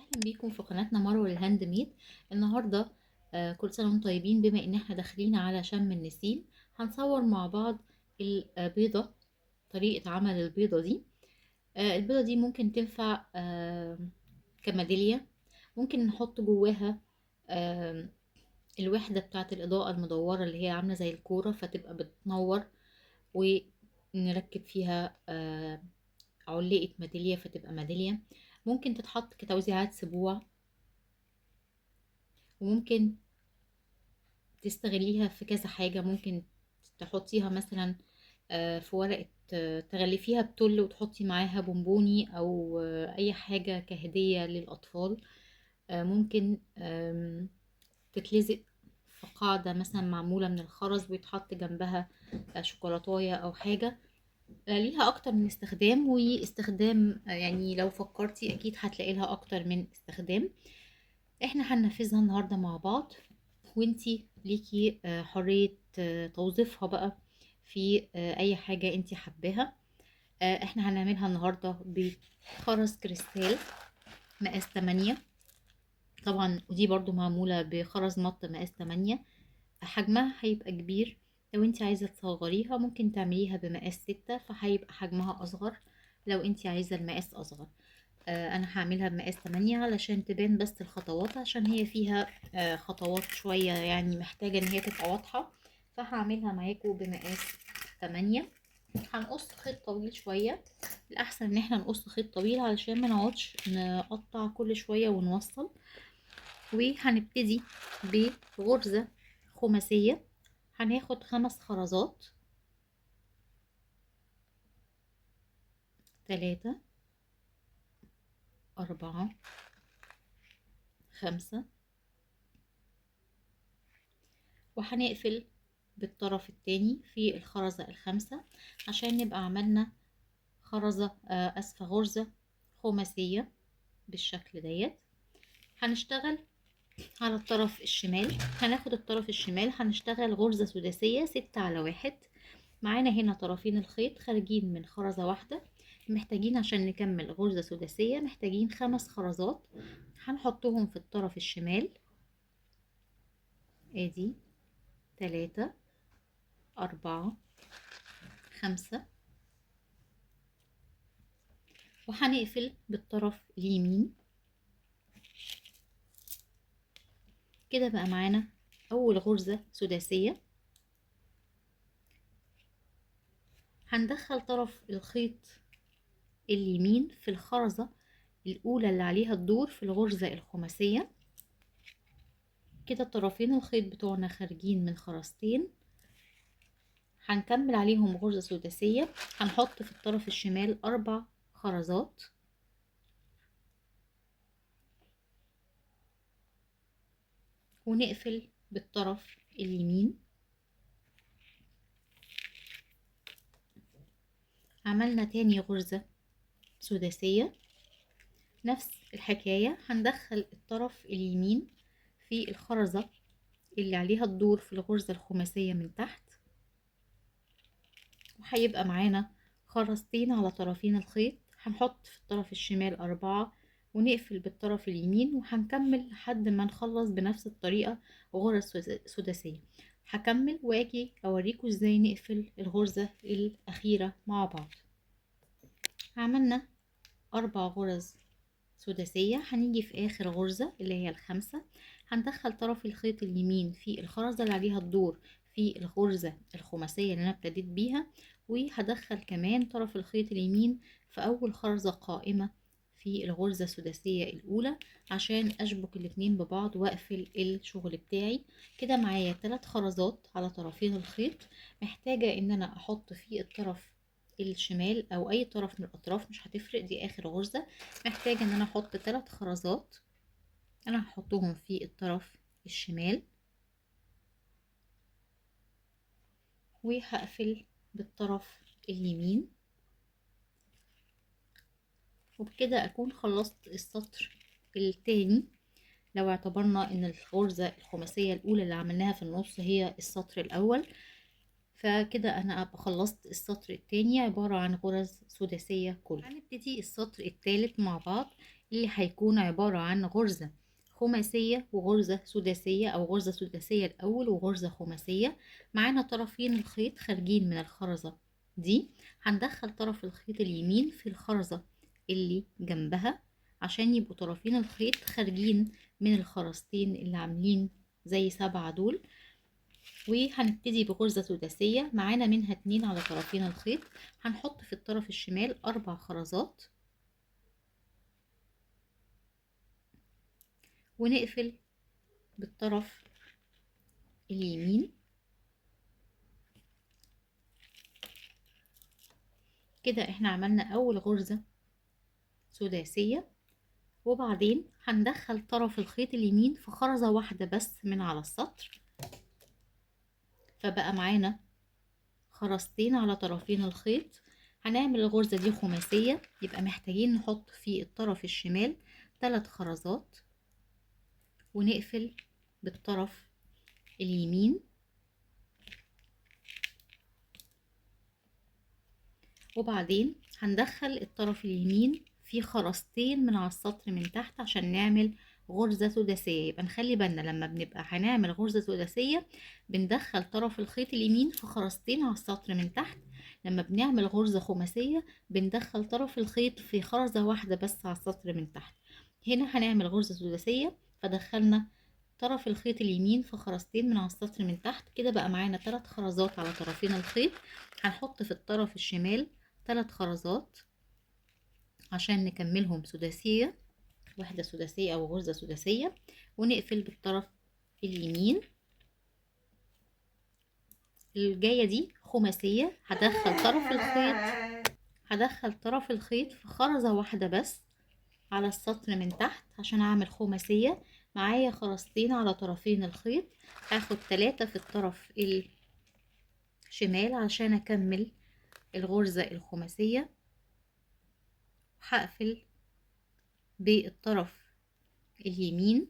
اهلا بيكم في قناتنا مروه لل handmade. النهارده كل سنة وانتم طيبين. بما ان احنا داخلين على شم النسيم هنصور مع بعض البيضة، طريقه عمل البيضة دي. البيضة دي ممكن تنفع كميداليه، ممكن نحط جواها الوحدة بتاعه الاضاءة المدوره اللي هي عامله زي الكورة فتبقى بتنور، ونركب فيها علقة ميدالية فتبقى ميدالية. ممكن تتحط كتوزيعات سبوع، وممكن تستغليها في كذا حاجة. ممكن تحطيها مثلا في ورقة، تغلفيها بتل وتحطي معاها بونبوني أو أي حاجة كهدية للأطفال. ممكن تتلزق في قاعدة مثلا معمولة من الخرز ويتحط جنبها شوكولاتاية أو حاجة. ليها اكتر من استخدام، واستخدام يعني لو فكرتي اكيد هتلاقي لها اكتر من استخدام. احنا هننفذها النهارده مع بعض، وانتي ليكي حرية توظيفها بقى في اي حاجة انتي حباها. احنا هنعملها النهارده بخرز كريستال مقاس 8، طبعا ودي برضو معمولة بخرز مط مقاس 8. حجمها هيبقى كبير، لو انت عايزة تصغريها ممكن تعمليها بمقاس 6 فهيبقى حجمها اصغر لو انت عايزة المقاس اصغر. انا هعملها بمقاس 8 علشان تبان بس الخطوات، عشان هي فيها خطوات شوية يعني محتاجة ان هي تبقى واضحة، فهعملها معاكم بمقاس 8. هنقص خيط طويل شوية، الاحسن ان احنا نقص خيط طويل علشان ما نقعدش نقطع كل شوية ونوصل. وهنبتدي بغرزة خماسية، هناخد 5 خرزات، 3 4 5، وهنقفل بالطرف التاني في الخرزة ال5 عشان نبقى عملنا خرزة، أسفة، غرزة خماسية بالشكل ديت. هنشتغل على الطرف الشمال، هناخد الطرف الشمال هنشتغل غرزة سداسية 6 على 1. معانا هنا طرفين الخيط خارجين من خرزة واحدة، محتاجين عشان نكمل غرزة سداسية محتاجين 5 خرزات، هنحطهم في الطرف الشمال. ادي 3 4 5، وهنقفل بالطرف اليمين. كده بقى معانا اول غرزة سداسية. هندخل طرف الخيط اليمين في الخرزة الاولى اللي عليها الدور في الغرزة الخماسية. كده طرفين الخيط بتوعنا خارجين من خرزتين، هنكمل عليهم غرزة سداسية. هنحط في الطرف الشمال 4 خرزات، ونقفل بالطرف اليمين. عملنا تاني غرزة سداسية، نفس الحكاية، هندخل الطرف اليمين في الخرزة اللي عليها الدور في الغرزة الخماسية من تحت، وهيبقى معانا خرزتين على طرفين الخيط. هنحط في الطرف الشمال 4 ونقفل بالطرف اليمين، وهنكمل لحد ما نخلص بنفس الطريقة غرز سداسية. هكمل واجي اوريكم ازاي نقفل الغرزة الاخيرة مع بعض. عملنا 4 غرز سداسية، هنيجي في اخر غرزة اللي هي ال5، هندخل طرف الخيط اليمين في الخرزة اللي عليها الدور في الغرزة الخماسية اللي انا ابتديت بيها، وهدخل كمان طرف الخيط اليمين في اول خرزة قائمة في الغرزة السداسية الأولى عشان أشبك الاتنين ببعض وأقفل الشغل بتاعي. كده معايا 3 خرزات على طرفين الخيط، محتاجة إن أنا أحط في الطرف الشمال أو أي طرف من الأطراف مش هتفرق، دي آخر غرزة، محتاجة إن أنا أحط 3 خرزات. أنا هحطهم في الطرف الشمال وهقفل بالطرف اليمين، وبكده أكون خلصت السطر التاني. لو اعتبرنا إن الغرزة الخماسية الأولى اللي عملناها في النص هي السطر الأول، فكده انا ابقى خلصت السطر التاني عبارة عن غرز سداسية كله. هنبتدي السطر التالت مع بعض اللي هيكون عبارة عن غرزة خماسية وغرزة سداسية، او غرزة سداسية الاول وغرزة خماسية. معانا طرفين الخيط خارجين من الخرزة دي، هندخل طرف الخيط اليمين في الخرزة اللي جنبها عشان يبقوا طرفين الخيط خارجين من الخرزتين اللي عاملين زي 7 دول. وهنبتدي بغرزة سداسية معانا منها 2 على طرفين الخيط، هنحط في الطرف الشمال 4 خرزات ونقفل بالطرف اليمين. كده احنا عملنا اول غرزة سداسية. وبعدين هندخل طرف الخيط اليمين في خرزة واحدة بس من على السطر، فبقى معانا خرزتين على طرفين الخيط. هنعمل الغرزة دي خماسية، يبقى محتاجين نحط في الطرف الشمال 3 خرزات ونقفل بالطرف اليمين. وبعدين هندخل الطرف اليمين في خرزتين من على السطر من تحت عشان نعمل غرزة سداسية. يبقى نخلي بالنا لما بنبقى هنعمل غرزة سداسية بندخل طرف الخيط اليمين في خرزتين على السطر من تحت، لما بنعمل غرزة خماسية بندخل طرف الخيط في خرزة واحدة بس على السطر من تحت. هنا هنعمل غرزة سداسية فدخلنا طرف الخيط اليمين في خرزتين من على السطر من تحت. كده بقى معانا 3 خرزات على طرفين الخيط. هنحط في الطرف الشمال 3 خرزات عشان نكملهم سداسية، واحدة سداسية أو غرزة سداسية، ونقفل بالطرف اليمين. الجاية دي خماسية، هدخل طرف الخيط في خرزة واحدة بس على السطر من تحت عشان أعمل خماسية. معايا خرزتين على طرفين الخيط، هاخد 3 في الطرف الشمال عشان أكمل الغرزة الخماسية، وهقفل بالطرف اليمين.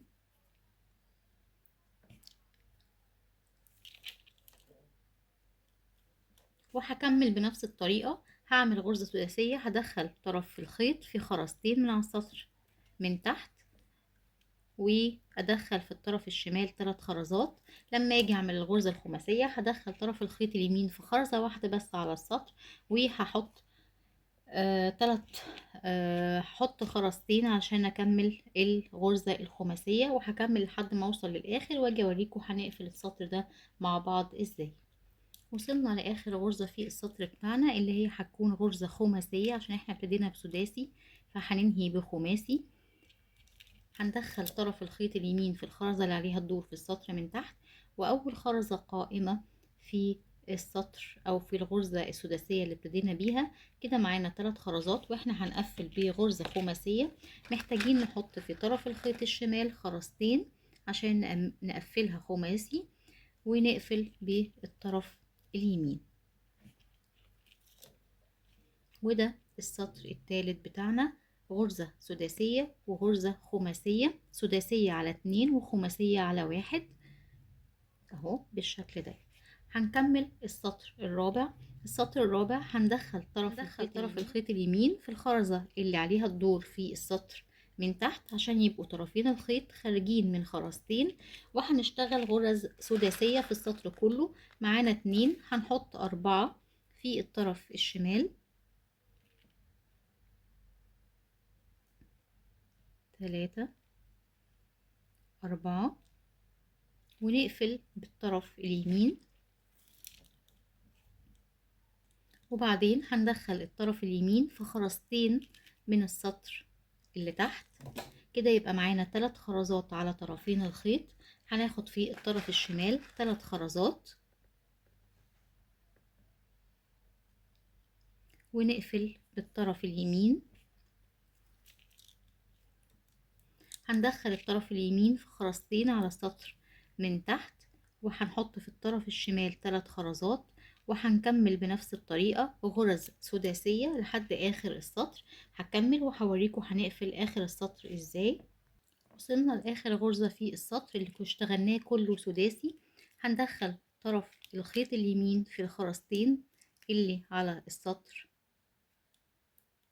وهكمل بنفس الطريقة، هعمل غرزة سداسية، هدخل طرف الخيط في خرزتين من على السطر من تحت، وادخل في الطرف الشمال 3 خرزات. لما اجي اعمل الغرزة الخماسية هدخل طرف الخيط اليمين في خرزة واحدة بس على السطر، وهحط تلات، هحط خرزتين عشان اكمل الغرزة الخماسية، وهكمل لحد ما اوصل للاخر واجي اوريكم هنقفل السطر ده مع بعض ازاي. وصلنا لاخر غرزة في السطر بتاعنا اللي هي هتكون غرزة خماسية، عشان احنا ابتدينا بسداسي فهننهي بخماسي. هندخل طرف الخيط اليمين في الخرزة اللي عليها الدور في السطر من تحت، واول خرزة قائمة في السطر او في الغرزة السداسية اللي ابتدينا بيها. كده معانا 3 خرزات واحنا هنقفل بغرزة خماسية. محتاجين نحط في طرف الخيط الشمال خرزتين عشان نقفلها خماسي، ونقفل بالطرف اليمين. وده السطر الثالث بتاعنا، غرزة سداسية وغرزة خماسية، سداسية على 2 وخماسية على 1 اهو بالشكل ده. هنكمل السطر الرابع. السطر الرابع هندخل طرف الخيط اليمين في الخرزة اللي عليها الدور في السطر من تحت عشان يبقوا طرفين الخيط خارجين من خرزتين، وهنشتغل غرز سداسية في السطر كله. معانا 2، هنحط 4 في الطرف الشمال، 3 4، ونقفل بالطرف اليمين. وبعدين هندخل الطرف اليمين في خرزتين من السطر اللي تحت. كده يبقى معانا 3 خرزات على طرفين الخيط. هناخد في الطرف الشمال 3 خرزات ونقفل بالطرف اليمين. هندخل الطرف اليمين في خرزتين على السطر من تحت، وهنحط في الطرف الشمال 3 خرزات، وهنكمل بنفس الطريقة غرز سداسية لحد آخر السطر. هكمل وهوريكم هنقفل آخر السطر ازاي. وصلنا لآخر غرزة في السطر اللي اشتغلناه كله سداسي. هندخل طرف الخيط اليمين في الخرزتين اللي على السطر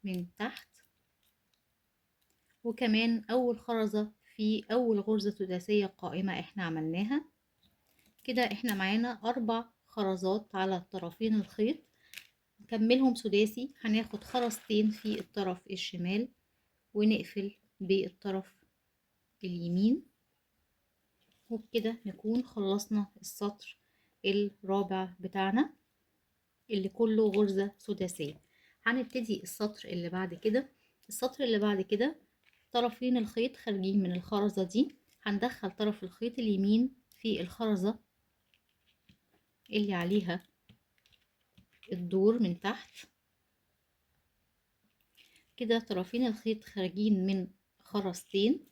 من تحت، وكمان اول خرزة في اول غرزة سداسية قائمة احنا عملناها. كده احنا معانا 4 خرزات على طرفين الخيط، نكملهم سداسي. هناخد خرزتين في الطرف الشمال ونقفل بالطرف اليمين، وبكده نكون خلصنا السطر الرابع بتاعنا اللي كله غرزة سداسية. هنبتدي السطر اللي بعد كده. السطر اللي بعد كده طرفين الخيط خارجين من الخرزة دي، هندخل طرف الخيط اليمين في الخرزة اللي عليها الدور من تحت كده. طرفين الخيط خارجين من خرزتين.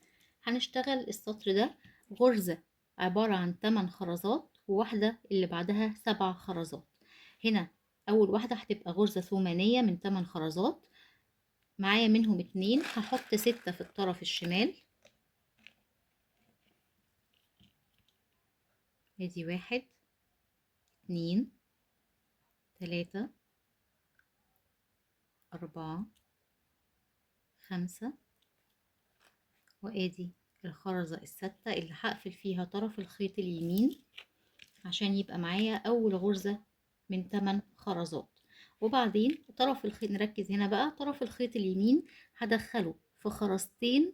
هنشتغل السطر ده غرزة عبارة عن 8 خرزات، وواحدة اللي بعدها 7 خرزات. هنا أول واحدة هتبقى غرزة ثمانية من 8 خرزات، معايا منهم 2، هحط 6 في الطرف الشمال، ادي 1 2 3 4 5، وادي الخرزة الستة اللي هقفل فيها طرف الخيط اليمين عشان يبقى معايا أول غرزة من 8 خرزات. وبعدين طرف الخيط، نركز هنا بقى، طرف الخيط اليمين هدخله في خرزتين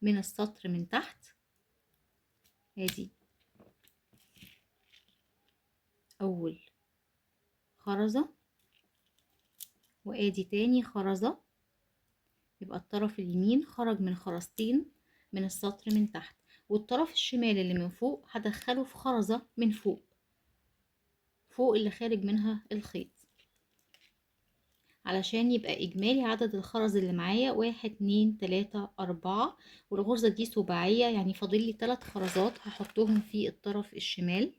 من السطر من تحت، ادي أول خرزة وادي تاني خرزة، يبقى الطرف اليمين خرج من خرزتين من السطر من تحت، والطرف الشمال اللي من فوق هدخله في خرزة من فوق، فوق اللي خارج منها الخيط، علشان يبقى إجمالي عدد الخرز اللي معايا 1 2 3 4، والغرزة دي سباعية يعني فاضل لي 3 خرزات هحطهم في الطرف الشمال،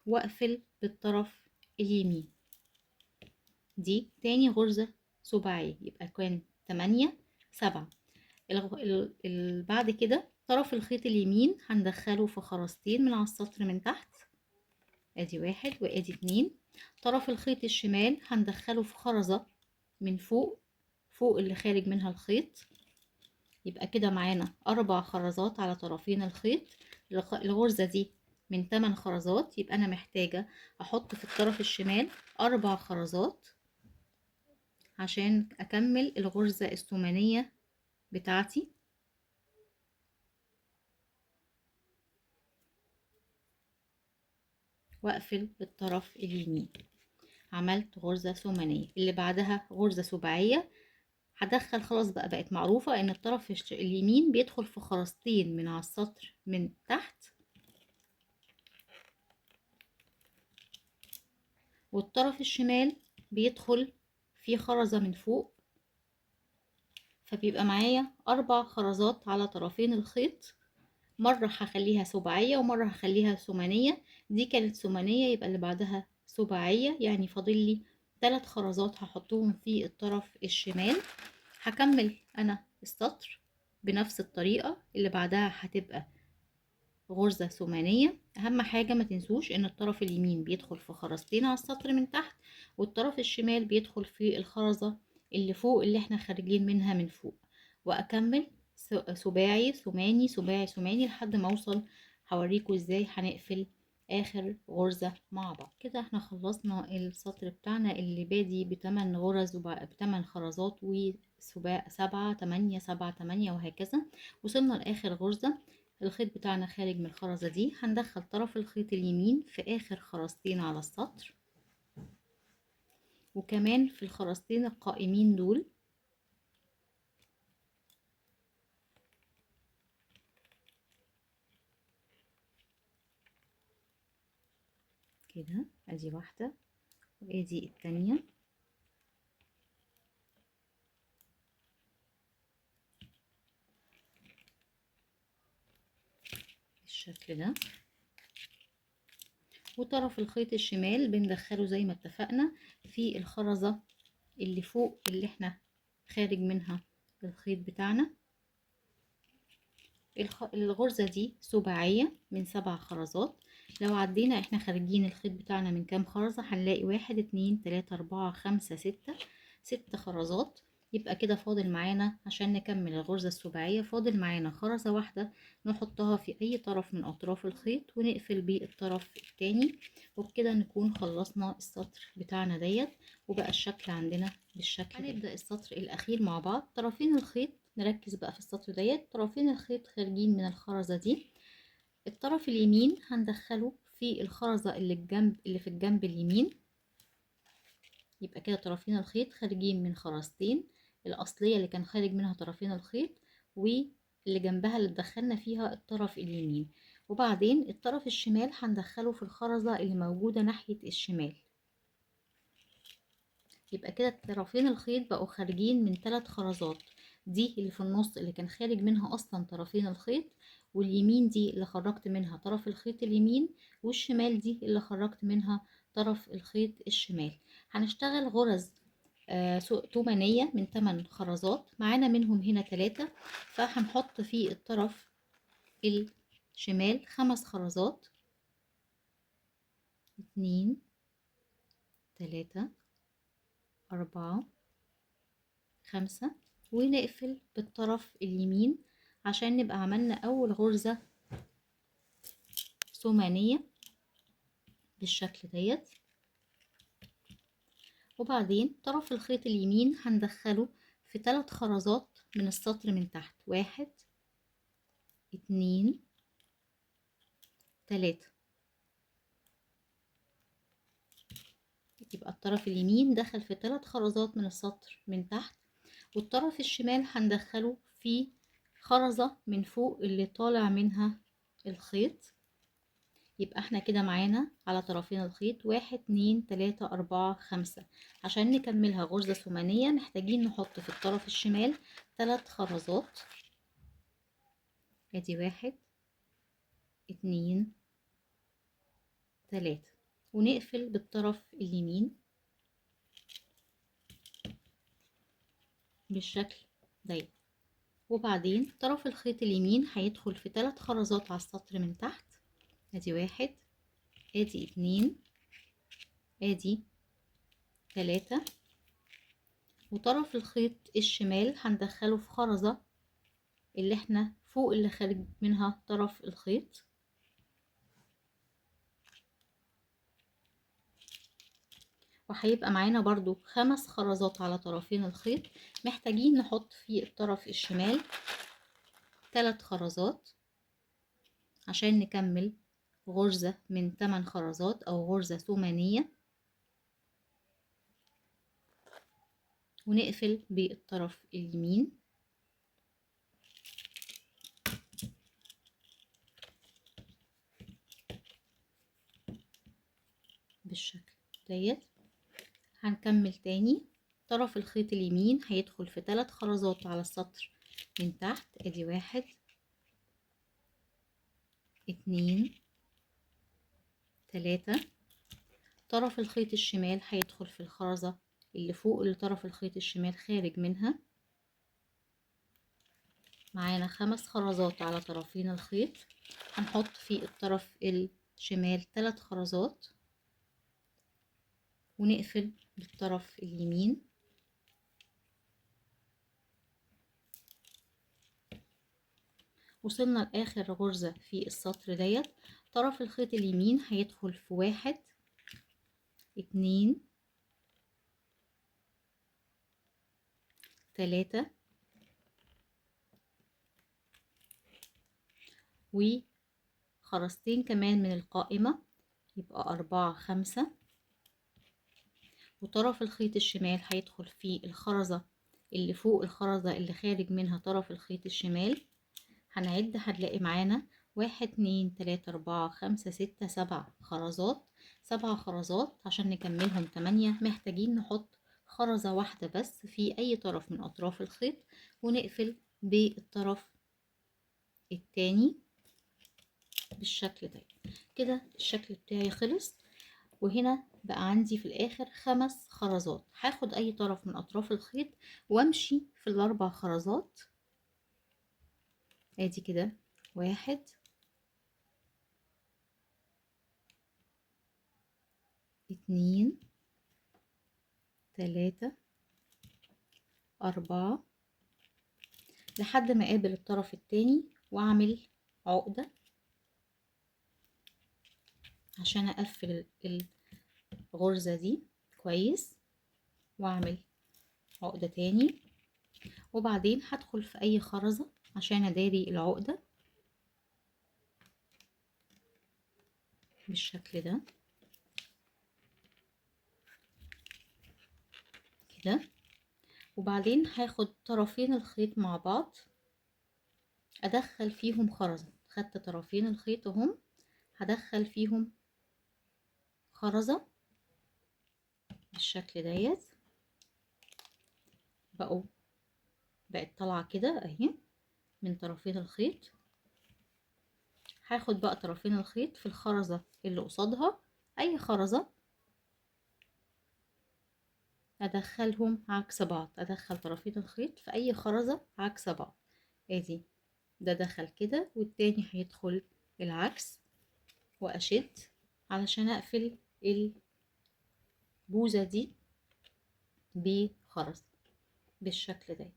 واقفل بالطرف اليمين. دي تاني غرزة سباعية، يبقى كان 8 7. بعد كده طرف الخيط اليمين هندخله في خرزتين من على السطر من تحت، ادي 1 وادي 2. طرف الخيط الشمال هندخله في خرزة من فوق، فوق اللي خارج منها الخيط، يبقى كده معانا 4 خرزات على طرفين الخيط. الغرزة دي من 8 خرزات، يبقى انا محتاجة احط في الطرف الشمال 4 خرزات عشان اكمل الغرزة الثمانية بتاعتي. واقفل بالطرف اليمين. عملت غرزة ثمانية، اللي بعدها غرزة سباعية. هدخل خلاص بقى، بقت معروفة ان الطرف اليمين بيدخل في خرزتين من على السطر من تحت، والطرف الشمال بيدخل في خرزة من فوق، فبيبقى معايا 4 خرزات على طرفين الخيط. مرة هخليها سباعية ومرة هخليها ثمانية، دي كانت ثمانية يبقى اللي بعدها سباعية، يعني فاضل لي 3 خرزات هحطهم في الطرف الشمال. هكمل انا السطر بنفس الطريقة، اللي بعدها هتبقى غرزة ثمانية. اهم حاجة ما تنسوش ان الطرف اليمين بيدخل في خرزتين على السطر من تحت، والطرف الشمال بيدخل في الخرزة اللي فوق اللي احنا خارجين منها من فوق. واكمل سباعي ثماني سباعي ثماني لحد ما اوصل. هوريكم ازاي هنقفل اخر غرزة مع بعض. كده احنا خلصنا السطر بتاعنا اللي بادي بتمن غرز وبتمن خرزات وسباع 7 8 7 8 وهكذا. وصلنا لاخر غرزة، الخيط بتاعنا خارج من الخرزة دي. هندخل طرف الخيط اليمين في اخر خرزتين على السطر، وكمان في الخرزتين القائمين دول، كده ادي واحدة وادي التانية. بالشكل ده. وطرف الخيط الشمال بندخله زي ما اتفقنا في الخرزة اللي فوق اللي احنا خارج منها الخيط بتاعنا، الغرزة دي سباعية من 7 خرزات. لو عدينا احنا خارجين الخيط بتاعنا من كام خرزة هنلاقي 1 2 3 4 5 6، 6 خرزات. يبقى كده فاضل معانا عشان نكمل الغرزة السباعية فاضل معانا خرزة واحدة نحطها في اي طرف من اطراف الخيط ونقفل بيه الطرف التاني، وبكده نكون خلصنا السطر بتاعنا ديت، وبقى الشكل عندنا بالشكل ده. هنبدأ السطر الاخير مع بعض. طرفين الخيط نركز بقى في السطر ديت، طرفين الخيط خارجين من الخرزة دي، الطرف اليمين هندخله في الخرزة اللي في الجنب اليمين، يبقى كده طرفين الخيط خارجين من خرزتين، الأصلية اللي كان خارج منها طرفين الخيط واللي جنبها اللي دخلنا فيها الطرف اليمين، وبعدين الطرف الشمال هندخله في الخرزة اللي موجودة ناحية الشمال. يبقى كده طرفين الخيط بقوا خارجين من 3 خرزات، دي اللي في النص اللي كان خارج منها أصلا طرفين الخيط، واليمين دي اللي خرجت منها طرف الخيط اليمين، والشمال دي اللي خرجت منها طرف الخيط الشمال. هنشتغل غرز 8 من 8 خرزات، معانا منهم هنا 3، فهنحط في الطرف الشمال 5 خرزات، 2 3 4 5، ونقفل بالطرف اليمين عشان نبقى عملنا أول غرزة ثمانية بالشكل ديت. وبعدين طرف الخيط اليمين هندخله في 3 خرزات من السطر من تحت، 1 2 3، يبقى الطرف اليمين دخل في 3 خرزات من السطر من تحت، والطرف الشمال هندخله في خرزة من فوق اللي طالع منها الخيط. يبقى احنا كده معانا على طرفين الخيط 1 2 3 4 5. عشان نكملها غرزة ثمانية محتاجين نحط في الطرف الشمال 3 خرزات، ادي 1 2 3، ونقفل بالطرف اليمين بالشكل ده. وبعدين طرف الخيط اليمين هيدخل في 3 خرزات على السطر من تحت، ادي 1 ادي 2 ادي 3، وطرف الخيط الشمال هندخله في خرزة اللي احنا فوق اللي خارج منها طرف الخيط، وهيبقى معانا برضو 5 خرزات على طرفين الخيط. محتاجين نحط في الطرف الشمال 3 خرزات عشان نكمل غرزة من 8 خرزات أو غرزة ثمانية، ونقفل بالطرف اليمين بالشكل ديت. هنكمل تاني، طرف الخيط اليمين هيدخل في 3 خرزات على السطر من تحت، ادي 1 2 3، طرف الخيط الشمال هيدخل في الخرزة اللي فوق اللي طرف الخيط الشمال خارج منها. معانا 5 خرزات على طرفين الخيط، هنحط في الطرف الشمال 3 خرزات ونقفل بالطرف اليمين وصلنا لآخر غرزة في السطر ديت. طرف الخيط اليمين هيدخل في 1 2 3 وخرزتين كمان من القائمة، يبقى 4 5، وطرف الخيط الشمال هيدخل في الخرزة اللي فوق الخرزة اللي خارج منها طرف الخيط الشمال. هنعد هنلاقي معانا 1 2 3 4 5 6 7 خرزات، 7 خرزات عشان نكملهم 8 محتاجين نحط خرزة واحدة بس في أي طرف من أطراف الخيط ونقفل بالطرف التاني بالشكل ده. كده الشكل بتاعي خلص، وهنا بقى عندي في الآخر 5 خرزات. هاخد أي طرف من أطراف الخيط وامشي في ال4 خرزات، ادي كده 1 2 3 4 لحد ما اقابل الطرف التاني، واعمل عقدة عشان اقفل الغرزة دي كويس، واعمل عقدة تاني، وبعدين هدخل في اي خرزة عشان اداري العقدة بالشكل ده كده. وبعدين هاخد طرفين الخيط مع بعض ادخل فيهم خرزة. خدت طرفين الخيط اهم، هدخل فيهم خرزة بالشكل ديت، بقت طالعة كده اهي من طرفين الخيط. هاخد بقى طرفين الخيط في الخرزة اللي قصادها، اي خرزة ادخلهم عكس بعض، ادخل طرفين الخيط في اي خرزة عكس بعض. ادي ده دخل كده والتاني هيدخل العكس، واشد علشان اقفل البوزة دي بخرز بالشكل ده.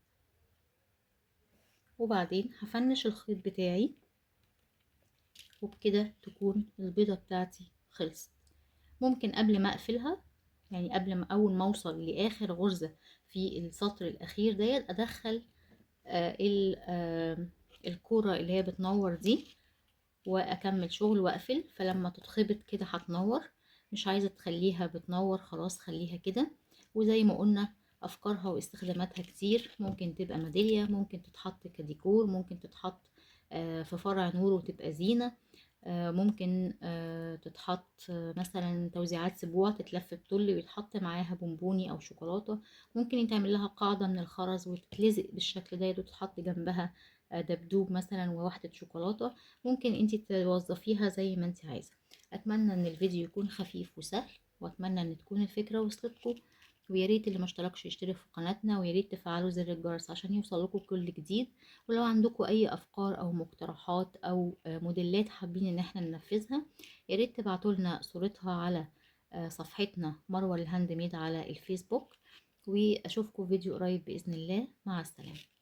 وبعدين هفنش الخيط بتاعي، وبكده تكون البيضة بتاعتي خلصت. ممكن قبل ما اقفلها، يعني قبل ما اول ما اوصل لاخر غرزة في السطر الاخير ديت، ادخل الكورة اللي هي بتنور دي واكمل شغل واقفل. فلما تتخبط كده هتنور، مش عايزة تخليها بتنور خلاص خليها كده. وزي ما قلنا افكارها واستخداماتها كتير، ممكن تبقى ميدالية، ممكن تتحط كديكور، ممكن تتحط في فرع نور وتبقى زينة، ممكن تتحط مثلا توزيعات سبوع تتلف بتل ويتحط معاها بونبوني او شوكولاتة، ممكن يتعمل لها قاعدة من الخرز وتتلزق بالشكل ده وتتحط جنبها دبدوب مثلا وواحدة شوكولاتة. ممكن انتي توظفيها زي ما انتي عايزة. اتمنى ان الفيديو يكون خفيف وسهل، واتمنى ان تكون الفكرة وصلتكم، ويا ريت اللي ما اشتركش يشترك في قناتنا، ويا ريت تفعلوا زر الجرس عشان يوصلكم كل جديد. ولو عندكم اي افكار او مقترحات او موديلات حابين ان احنا ننفذها، يا ريت تبعتوا لنا صورتها على صفحتنا مروة لل handmade على الفيسبوك. واشوفكم فيديو قريب باذن الله. مع السلامة.